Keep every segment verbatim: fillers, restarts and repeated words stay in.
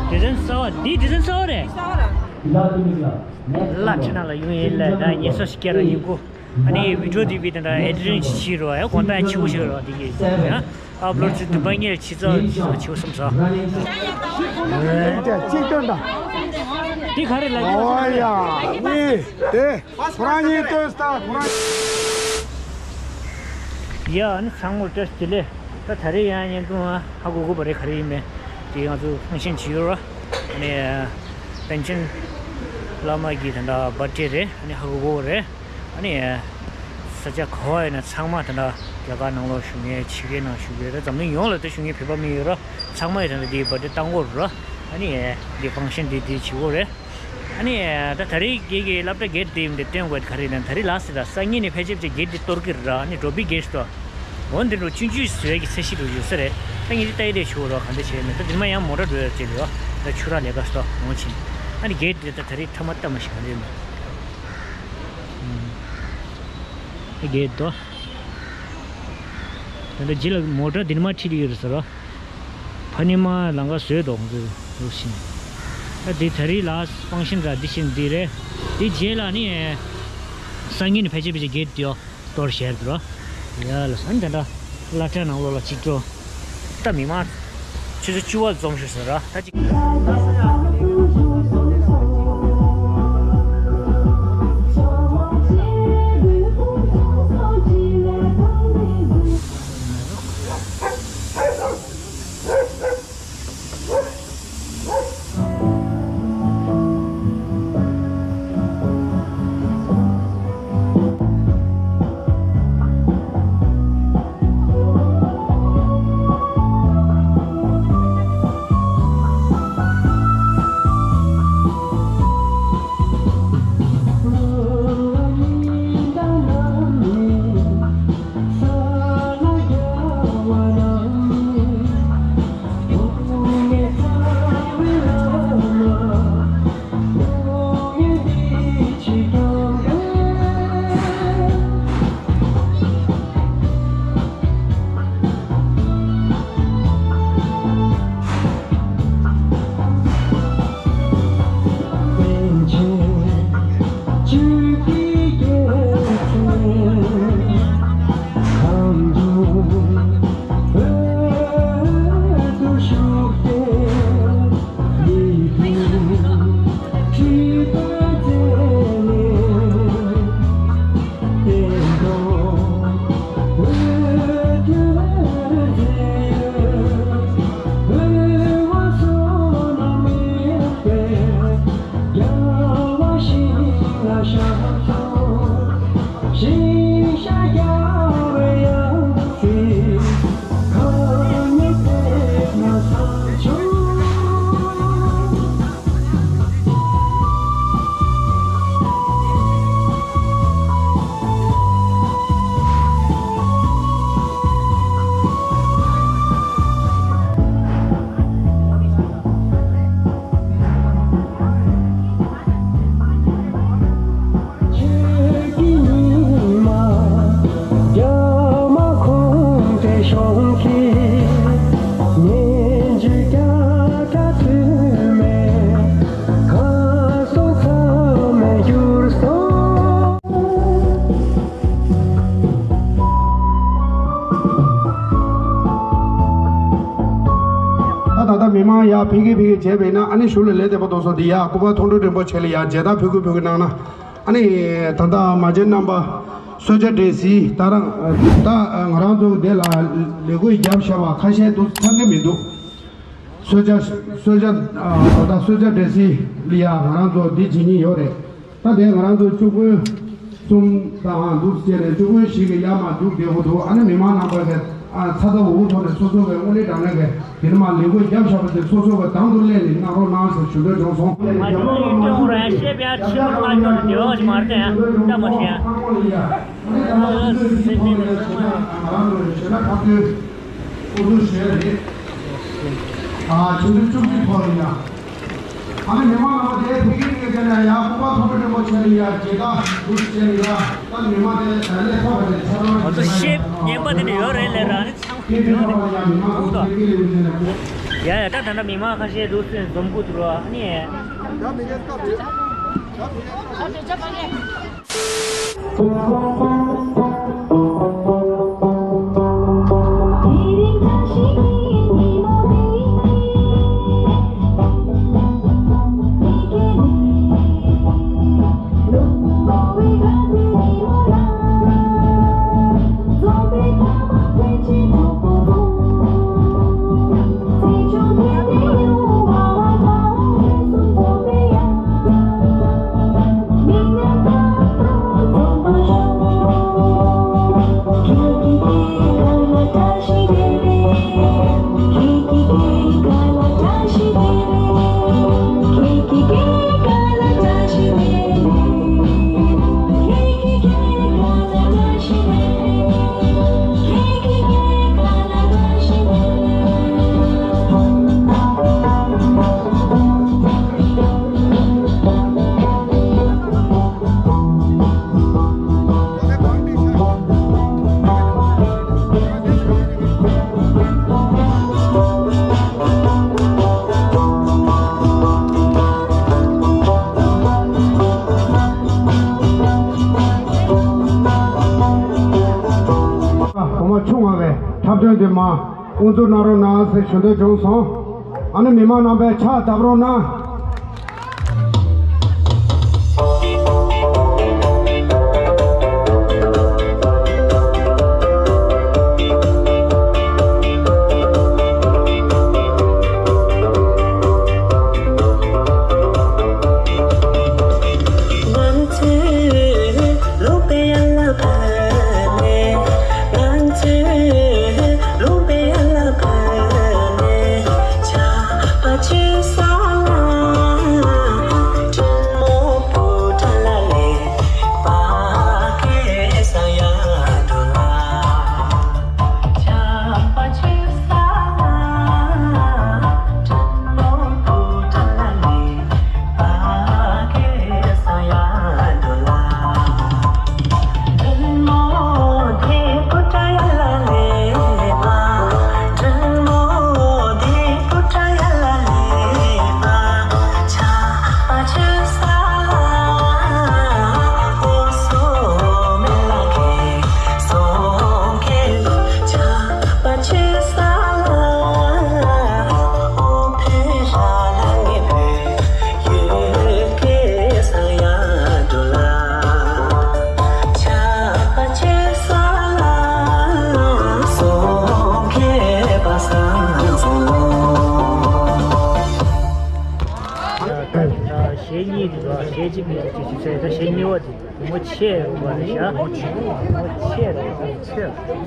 ཌི་ཛའིན་གསར་བ། འདི་ཌི་ཛའིན་གསར་བ་རེད། ལ་ཁྲི་ན་ལ་ཡོང་ཡིན་ལ་ད་ཉེ་ས་ཞིག་སྐྱེ་ར་ཡིན་གོ། ཨ་ནི་བི་ཌིའོ་དེ་བི་དེ་འདྲ་ཨེ་ཌི་ཊིང་བྱེད་རོགས་ཡ། དགོང་དག་ཆེ་བོ་ཞིག་རོགས་དེ་གི་ཡ། ཨབ་ལོཌ་བྱེད་དུས་པ་ཉེར་ཆེ་ཚ་ཆེ་བོ་སོང་ས། ཅིག་སྟོན་དང་། དེ་ག་རེ་ལ་ཡོད། ཨོ་ཡ་ནི་དེ་ཁོ་རང་གཉིས་སྟོན་ས་ཁོ་རང་། ཡ་ཨ་ནི་ཚང་མ་བཀྲ་ཤིས་བདེ་ལེགས། ད་ད་རེས་ཡང་བརྙན་ཐུང་ཧ་གོ་གོ་བ་རེད། ག་རེ་ཡིན་མིན་དེ་ང་ཚོ་ཧང་ཤན་བྱེད་ཡོད་ར། ཨ་ནི་པཎ་ཆེན་བླ་མ་གི་དེ་འདྲ་བར་ཐི་ཌེ་རེད། ཨ་ནི་ཧ་གོ་གོ་བ་རེད། ཨ་ནི་ས་ཆ་ག་བ་ཡིན་ན་ཚང་མ་དེ་འདྲ་རྒྱ་གར་ནང་ལོགས་བཞུགས་མཁན་ཕྱི་རྒྱལ་ནང་བཞུགས་མཁན་རེད། འཛམ་གླིང་ཡོངས་ལ་དེ་བཞུགས་མཁན་བོད་པ་མི་ཡོད་ར། ཚང་མ་ཡི་དེ་འདྲ་དེའི་བར་ཐི་ཌེ་བཏང་གོ་ར། ཨ་ནི་དེ་ཕང་ཤན་དེ་དེ་བྱེད་གོ་རེད། ཨ་ནི་ད་ད་རེས་ཀྱི་གི་སློབ་གྲྭ་གེ་ཊི་དེ་འདི་སྟོན་དགོས་ག་རེ་ཡིན་ན། ད་རེས་ལ་སི་ད་སང་ཉིན་ནས་ཕལ་ཆེར་ཕལ་ཆེར་གེ་ཊི་དེ་གཏོར་གི་ར། ཨ་ནི་འགྲོ་བི་གེ་ཊི་དོ་འོ་འདི་འགྲོ་ཆུང་ཆུང་བཟོས་ཀྱི་ཚད་གཞི་རུ་ཡོད་ས་རེད། ད་ངས་འདི་ལྟ་ཡི་རེད་ཆུ་རོ་ག་འདྲ་བྱས་ནས་ད་འདིར་མ་ཡང་མོ་ཊ་འགྲོ་ཡ་བྱེད་ལོ། ད་ཆུ་ར་ལས་ཀ་སོ་འོང་ཕྱིན། ཨ་ནི་གེ་ཊི་དེ་ད་ད་རེས་ཐ་མ་ལྟ་མ་ཤེས་ག་རེ་ཡིན་ན། ཨ་གེ་ཊི་དོ། ད་ད་རྗེས་ལ་མོ་ཊ་འདིར་མ་ཁྲིད་ཡོད་རེད་ཟེར་རོ། ཕ་ནི་མ་ལང་ཀ་བཟོས་འདུག་ཟེར་རོ་ཤིང་། ད་འདི་ད་རེས་ལ་ཕང་ཤན་ར་འདི་བཞིན་འདི་རེད། འདི་རྗེས་ལ་ནི་སང་ཉིན་ནི་ཕལ་ཆེར་ཕལ་ཆེར་གེ་ཊི་དེ་གཏོར་བཞག་འདུག་ར། ཡ་ལ་སང་ད་ད་སློབ་གྲྭ་ནང་ལོགས་ལ་གཅིག་འགྲོ། ད་མི་མང་ཆུ་ཚོད་བཅུ་པ་འཛོམས་ཤོག་ཟེར་ར། ད་ཅིག་ད་ད་ལྟ་མི་མང་ཡར་ཕེབས་ཀྱི་ཕེབས་ཀྱི་བྱས་པས་ན། ཨ་ནི་གཞུག་ལ་ལས་དེ་པ་དོ་སོ་འདི་ཡ་སྐུ་པར་མཐོང་གྲོལ་རིན་པོ་ཆེ་ལ་ཡ་མཇལ་དར་ཕུལ་དགོས་ཕུལ་དགོས་གནང་ན། ཨ་ནི་ད་ལྟ་མ་བྱན་རྣམ་པ་གསོལ་ཇ་འདྲེས་སི་ད་རང་ད་ང་རང་ཚོ་འདི་ལ་ལས་འགུལ་བརྒྱབ་བཞག་པ་ཁ་ཤས་འདུག་ཚང་གི་མི་འདུག་གསོལ་ཇ་གསོལ་ཇ་ད་གསོལ་ཇ་འདྲེས་སི་ལ་ཡ་ང་རང་ཚོ་འདི་བྱེད་ཉིན་ཡོད་རེད། ད་དེ་ང་རང་ཚོ་བཅུ་དཔོན་གསུམ་དང་འདུག་ཟེར་ནས་བཅུ་དཔོན་ཞིག་གི་ཡར་མར་འདུག་བསྡད་དགོས་འདུག་ཨ་ནི་མི་མང་རྣམ་པ་གིས་ ཨ་ཚ་ཚ་འུར་འུར་ཐོག་ནས་སོ་སོ་བའི་དངོས་གནས་དྲང་གནས་ཀྱི་དེ་ནི་མ་ལས་འགུལ་བརྒྱབ་བཞག་པ་དེ་སོ་སོ་བའི་དང་དུ་སླེབས་ནས་གནང་རོགས་གནང་ཟེར་ཞུ་འདོད་བྱུང་སོང་། མ་ཞུ་ཡིན་སྐྱོན་ར་ཡ་ཤེས་པ་ཡ་ཕྱི་མ་ལ་སྐྱོན་ལ་འདེབས་ཞིག་མ་རེད་ཡ་ད་མ་ཤེས་ཡ། ཨ་སེམས་ཅན་ཚང་མ། ཨ་ཆུ་ཚོད་བཅུ་གཅིག་ཐོག་ལ་ཡ། ཨ་ནི་མི་མང་རྣམ་པ་དེ་ཕ་གིར་ཡོད་མཁན་ལ་ཡ་སྐུ་པར་ཐོག་རིམ་པ་བྱས་ནས་ཡ་མཇལ་ཁ་འདུག་བྱས་ནས་ཡ་ད་མི་མང་དེ་ལས་ཐོག་ལ་ཆ་རོགས་ང་ཚོ་ཤེས་ཉན་པ་དེ་འདྲ་ཡོད་རེད་ལས་ར་ཨ་ནི་ཚང་མ་ཡོད་རེད་འདུག་ད། ཡ་ཡ་ད་ད་ལྟ་མི་མང་ཁ་ཤས་འདུག་སེ་འཛོམས་ཀྱི་འདུག་ར་ཨ་ནི། བུ་མོ་ཆུང་བ་བའི་འཁྲབ་སྟོན་དེ་མ་དབུ་འཛུགས་གནང་རོགས་གནང་ཟེར་ཞུ་འདོད་བྱུང་སོང་། ཨ་ནི་མི་མང་རྣམ་པས་ཕྱག་བརྡབ་རོགས་གནང་། གཞས་གཉིས་འདུག་ག་གཞས་གཅིག་གཉིས་ཀྱི་ཆུ་ཚོད་ད་གཞས་གཉིས་པ་དེ་བུ་མོ་ཆེ་རུ་བ་རེད་ཤག་བུ་མོ་ཆེ་རུ་བ་ཆེ་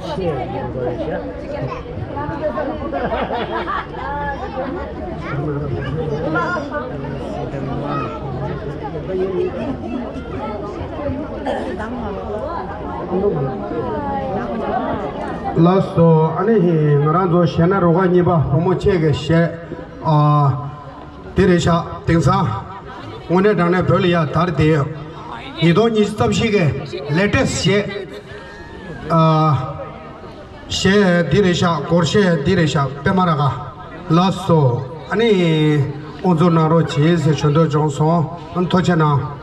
ཆེ་རུ་བ་རེད་ཤག་ལགས་སོ། ཨ་ནི་ང་རང་ཚོ་གཞས་སྣ་རུ་ཁག་གཉིས་པ་བུ་མོ་ཆེ་གི་གཞས། ཨ། དེ་རེད་ཤག་དེང་སང་། དངོས་གནས་དྲང་གནས་བོད་ལ་ཡ་དར་བསྡད་ཡོད། ཉིས་སྟོང་ཉི་ཤུ་རྩ་བཞི་གི་ལེ་ཊེ་སི་གཞས། ཨ། གཞས་འདི་རེད་ཤག་སྒོར་གཞས་འདི་རེད་ཤག་པད་མ་ར་ག་ལགས་སོ། ཨ་ནི། དབུ་འཛུགས་གནང་རོགས་གྱིས་ཟེར་ཞུ་འདོད་བྱུང་སོང་། ཨ་ནི་ཐུགས་རྗེ་གནང་།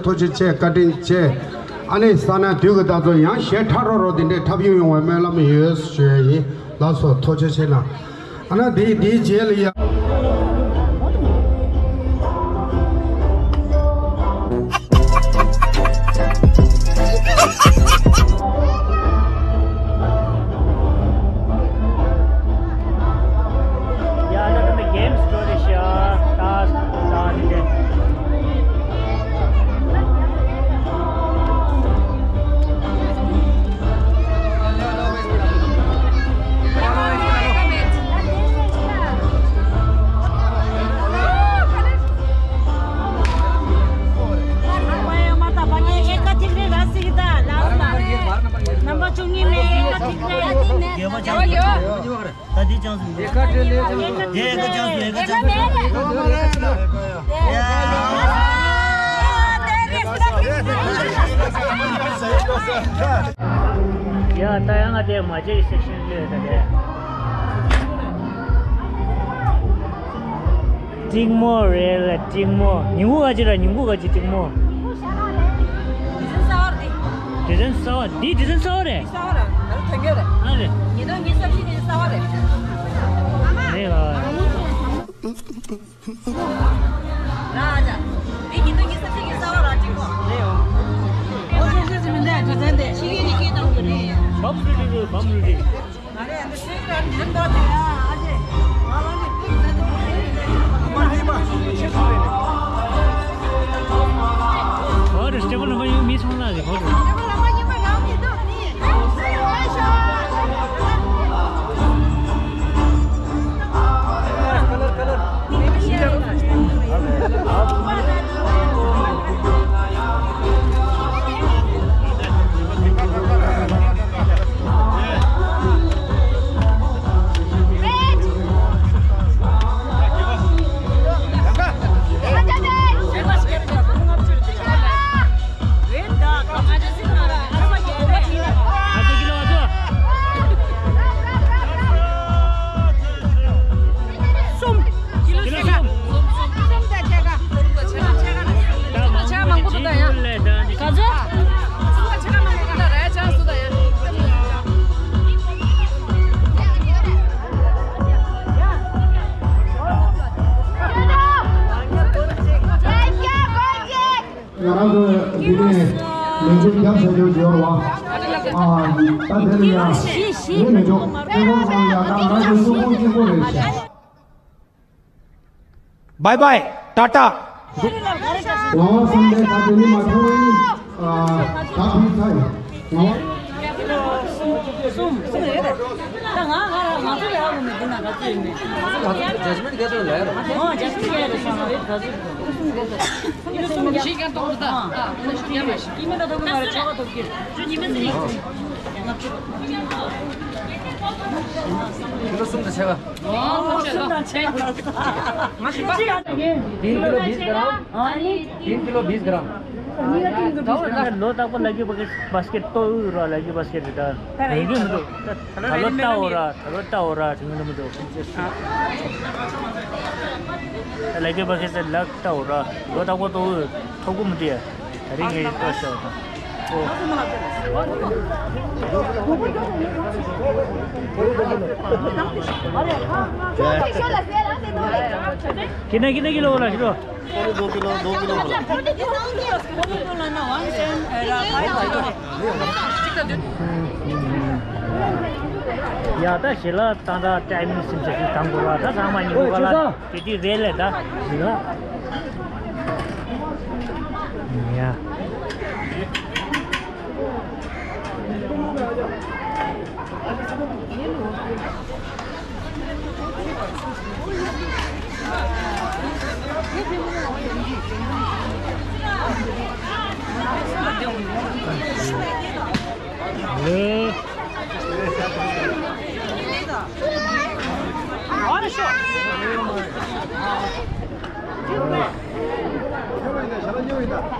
ཐུགས་རྗེ་ཆེ། བཀའ་དྲིན་ཆེ། ཨ་ནི་ས་ན་དུས་ཀྱི་ད་ཚོ་ཡང་ཞལ་ཁྲ་རོ་རོ་དེ་འདྲའི་འཁྲབ་ཡོང་ཡོང་བའི་སྨོན་ལམ་ཡོད་ཞུ་ཡ་ཡིན། ལགས་སོ། ཐུགས་རྗེ་ཆེ་གནང་། ཨ་ན་དེ་དེའི་རྗེས་ལ་ཡ། ཡ་ད་ཡང་ང་དེ་མ་བརྗེད་སེ་ཤིང་ལོས་ད་དེ། ཏིང་མོ་རེད་ལ་ཏིང་མོ། ཉིན་གུང་ག་ཅི་ར། ཉིན་གུང་ག་ཅི་ཏིང་མོ། ཌི་ཛན་གསར་བ་རེད། འདི་ཌི་ཛན་གསར་བ་རེད། གསར་བ་ར། ད་ལོ་ཐོན་གྱི་རེད། ཨ་རེད། ཉིས་སྟོང་ཉི་ཤུ་རྩ་བཞི་ནས་གསར་བ་རེད། རེད་ལ། ར་ཨ་ཅག་འདི་ཉིས་སྟོང་ཉི་ཤུ་རྩ་བཞི་གི་གསར་བ་ར་ཏིང་མོ། རེད་ཨོ། ཨོ་ཤེས་ཤེས་སི་མི་འདི་ཌི་ཛན་དེ་ཤེས་ཀྱི་ནི་སྐད་གཏོང་གི་རེད། བམ་རི་རི་རི་བམ་རི་རི། ཧོ་རུ་སྟེ་བ་ལ་མ་ཡོང་མི་སོང་ལ་རེ་ཧོ་རུ། གསུམ། ཀི་ལོ་གསུམ། གསུམ་དང་ཕྱེད་ཀ། ཕྱེད་ཀ་མང་པོ་འདུག་ད་ཡ། ག་ཚོད། གསུམ་དང་ཕྱེད་ཀ་མང་པོ་འདུག་ད་ར་ཡ་ཆང་སུ་ད་ཡ། ང་རང་ཚོ་འདི་ནས་ལས་འགུལ་རྒྱབ་བྱ་རྒྱུ་ཡོད་བ། ཨ། ད་དེ་ལ་ཡ་ཡིན་མི་འཇོག་དེ་ཁོང་ཚོ་ཡ་ད་ང་རང་ཚོ་སུ་ཁོང་གཅིག་པོ་རེད་ཤག་བའི་བའི། ཏ་ཏ། ལོ་བསམ་པའི་ད་དེ་ནི་མ་ཐོན་ཡིན། ཨ། ད་ཕུལ་ཚར་ཡིན། ང་། གསུམ། གསུམ་ཡོད་རེད། ད་ང་ང་ང་ཚོ་ལ་ཧ་གོ་མེད་འདི་ན་ག་ཚོད་ཡོད་མེད། ང་ཚོ་ཇཇ་མེན་ག་ཚོད་ལ་ཡོད་རེད། ཨོ་ཇཇ་མེན་ག་ཚོད་ལ་ཡོད་རེད། ཞིག་ཀྱང་གཏོང་རུ་ད། ཨ། ཉི་མ་ད་དུང་ང་ར་ཆོ་ག་ཐོབ་ཀྱི། ཉི་མ་ཟིན། ཁྱི་ལོ་གསུམ་དང་ཕྱེད་ཀ། ཨོ་གསུམ་དང་ཕྱེད་ཀ། तीन किलो बीस ग्राम। तीन किलो बीस ग्राम। ལོ་རྟག་པར་ལ་ཀི་བ་སི་ཀེ་ཊི་ལྟོ་ཡོད་ར། ལ་ཀི་བ་སི་ཀེ་ཊི་རེད་ད། རེད་མི་འདུག་ད་ལོ་ལྟ་འོ་ར། ད་ལོ་ལྟ་འོ་ར། དྲན་གི་མི་འདུག་ད་ལ་ཀི་བ་སི་ཀེ་ཊི་ལ་ལྟ་འོ་ར། ལོ་རྟག་པར་ལྟོ་ཡོད། ཐོབ་གི་མི་འདུག་ཡ། ད་རིང་ངས་ལྟོ་ཤོར་ད། कितना कितना किलो वाला हीरो? अरे दो किलो, दो किलो बोला। ཡ་ད་ཞེ་ལ་ཏང་ཏང་ཊའི་མིང་སིམ་ཆ་ཞིག་དང་གོ་བ་ད་ཚང་མ་ཉིན་གོ་ལ་དེ་དེ་རེད་ལས་ད་ཞེ་ལ་ཡ།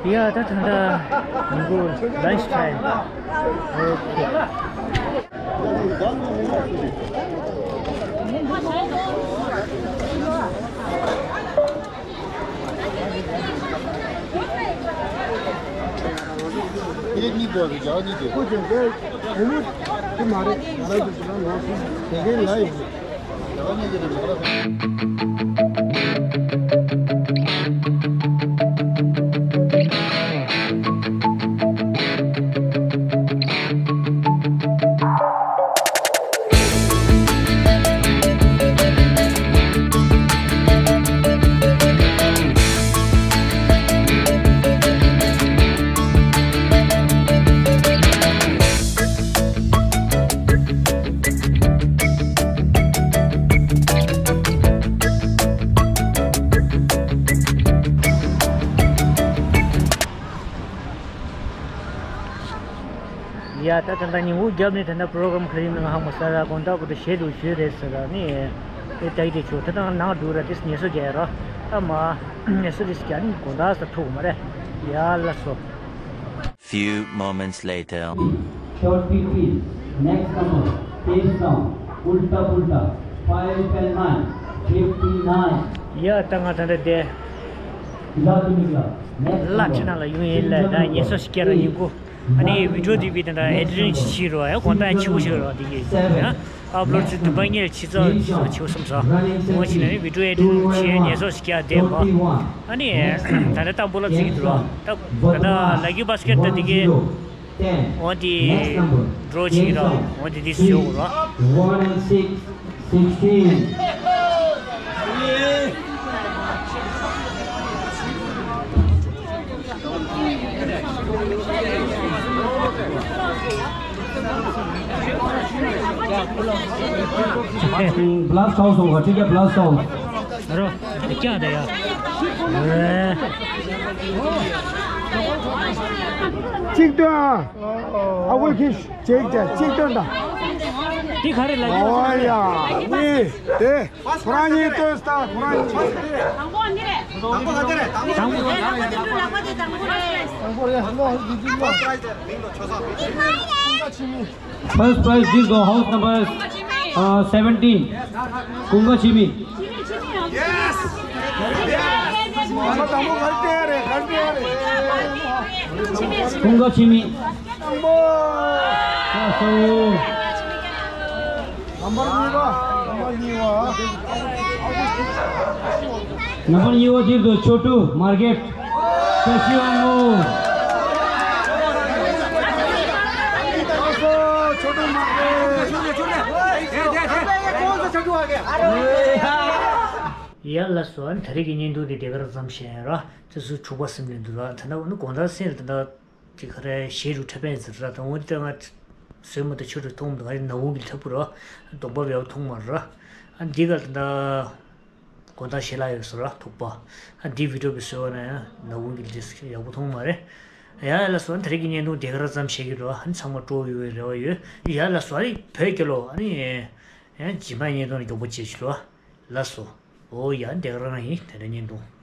ཡ་ད་ད་ད་ཉིན་གུང་ལན་ཆི་ཊའིམ། ཨོ་ཁེ། ཁོ་ཅན་དེ་དེ་མོ་དེ་མ་རེད། ང་རང་ཚོ་ཅི་ལ་ནོར་སྲིད་དེ་གའི་ལ་ཡིན། ཡ་ད་ད་ད་ཉིན་འུ་རྒྱབ་ནས་ད་ད་པྲོ་གྲམ་ཁ་རིམ་ནང་ཧ་མ་ས་ར་དགོང་དག་གོ་ད་ཞེ་དུ་ཞུས་རེད་ཟེར་ར་ནི། ཨེ་ད་ཡི་དེ་ཆོ་ད་ད་ནང་འགྲོ་ར་དེ་ཉེ་སོ་རྒྱ་ར་ཨ་མ་ཉེ་སོ་དེ་རྒྱ་ནི་དགོང་དག་ས་ཐུག་མ་རེད། ཡ་ལ་སོ། Few moments later. Short P P, next number, page down, ulta pulta, five and nine, fifty-nine. ཡ་ད་ང་ད་ད་དེ། Next number. ལ་ཁྱེད་ནང་ལ་ཡོང་ཡིན་ལ་ད་ཉེ་སོ་ཞིག་སྐྱེ་ར་ཡིན་གོ། ཨ་ནི་བི་ཌིའོ་དེ་བི་དེ་འདྲ་ཨེ་ཌི་ཊིང་ཅིག་བྱེད་རོགས། ཡང་གོང་ཐང་ཆེ་པོ་ཞིག་རོགས་དེ་གི་ཡང་ཨབ་ལོཌ་ཚུལ་བདུན་པ་གཉིས་ཆེ་ཙག་ཆེ་པོ་བསམ་ས། ངོ་ཤེས་ན་ནི་བི་ཌིའོ་ཨེ་ཌི་ཊིང་ཅིག་ཉེ་སོ་ཞིག་སྐྱེ་བསྡད་མ། ཨ་ནི་ད་ལྟ་ཏམ་བུ་ལ་བརྩི་གི་འདུག་རོགས། ད་ད་ལྟ་ལ་ཀི་བྷ་སི་ཀེ་ཊི་ད་དེ་གི་འོ་དེ་ཌྲོ་བྱེད་ཀྱི་རོགས། འོ་དེ་དེ་བཟོ་དགོས་རོགས། One and six, sixteen. Blast house होगा, ठीक है, blast house. རོ། ཀྱ་ད་ཡ། གཅིག་སྟོན་ཨ། ཨ་ཁུ་ཁྱི་གཅིག་དེ་གཅིག་སྟོན་དང་། འདི་ག་རེ་ལབ་ཀྱི་ཨོ་ཡ། ནི་དེ་ཁོ་རང་གཉིས་སྟོན་སྟངས་ཁོ་རང་གཉིས། དང་པོ་འདི་རེད། དང་པོ་ག་དེ་རེད། དང་པོ། དང་པོ་རེད། ལོ་འདི་འདི་ལོ། First prize, this go house number, uh, seventeen. ཀུན་དགའ་འཆི་མེད། Yes. དང་པོ་ག་རེ་སྟོན་རེད། ག་རེ་སྟོན་རེད། ཀུན་དགའ་འཆི་མེད། དང་པོ། ལགས་སོ། ནམ་བར་གཉིས་པ། ནམ་བར་གཉིས་པ། ནམ་བར་གཉིས་པ་འདིར་དུ་ཆོ་ཊུ་མར་གེཊ། བཀྲ་ཤིས་དབང་མོ། ལགས་སོ། ཆོ་ཊུ་མར་གེཊ། ཡ་ལགས་སོ། ཨ་ནི་ད་རེས་ཀྱི་བརྙན་ཐུང་འདི་དེ་གར་མཚམས་བཞག་ཡིན་ར། ཏུ་སུ་དྲུག་པ་ཟིན་ནས་འདུག་ར། ད་ལྟ་འོ་ན་དགོང་དག་སེང་ལ་ད་ལྟ། དེ་ག་རེ་ཞེ་རུ་འཁྲབ་པས་ཟེར་ར། དང་པོ་དེ་ང་བཟོས་མ་ཐག་ཆུ་རུ་མཐོང་མི་འདུག་ང་རེ་ནག་འོང་གི་འཁྲབ་པོ་ར། གདོང་པ་བེའུ་མཐོང་མ་ར། ཨ་འདི་ག་ད་དགོང་དག་ཞལ་ལག་ཡོད་ཟེར་ར་ཐུག་པ། ཨ་འདི་བི་ཌིའོ་བི་བཟོས་པ་ན་ཡང་ནག་འོང་གི་འདི་ཡག་པོ་མཐོང་མ་རེད། ཡ་ལགས་སོ། ཨ་ད་རེས་ཀྱི་བརྙན་ཐུང་དེ་ག་ར་ཙམ་བྱེད་ཀྱི་རོགས། ཨ་ནི་ཚང་མ་སྤྲོ་ཡོང་བའི་རེ་བ་ཡོད། ཡ་ལགས་སོ། ཨ་ནི་བོད་རྒྱལ་ལོ། ཨ་ནི་ཡང་རྗེས་མ་བརྙན་ཐུང་ནས་མགྱོགས་པོ་བྱེད་ཤིག་རོགས། ལགས་སོ། ཨོ་ཡ་དེ་ག་རང་ཡིན་དེ་འདྲ་བརྙན་ཐུང་།